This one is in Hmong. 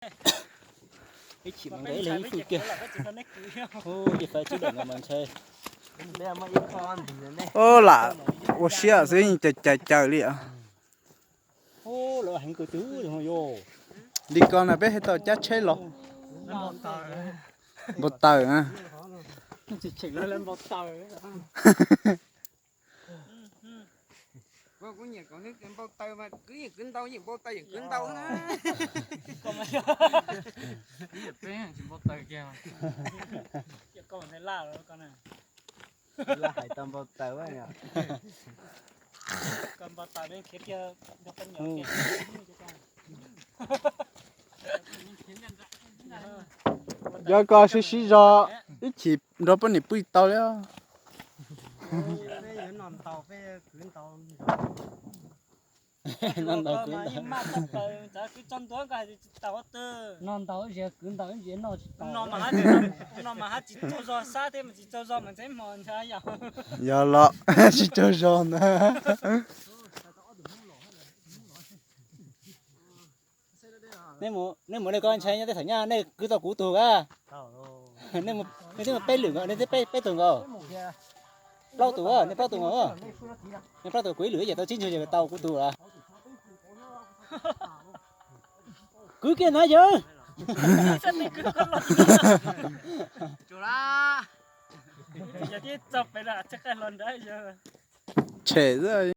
Ib chim mas nkawd ib leeg ib fwj kiag. Ces fais tib daim no mas ntshai. Ua lam ua siab xwb yeej caws caws caws li. Li ko na peb hais tau cab tsheb los. Npau taws na. Npau taws. Kuv nyiam kom npau taws mas kwv yeej kwv ntau, yeej npau taws yeej kwv ntau na. Laj hais tau npau taws. Yog ko sib sib zog ib chim nrog poj niam pw tau li. No ntau zia kwv ntau ib ntsis noj tsis tau. No mas hab tsis tsaug zog, sab thiab mas tsis tsaug zog mas ntxeev hmo ntag yog. Yog los tsis tsaug zog ntag. Nej mus nej ko ntshai nyob tej thaum nyaj nej kwv tau kuv tug a. Nej twb muaj peb lwm, nej twb peb tug nkaus. Plaub tug, nej plaub tug nkaus. Nej plaub tug kuv ib lwm ib yam tau tsib ntsug ces tau kuv tug lawm. Kwv kiag na yawg. Tshem xwb.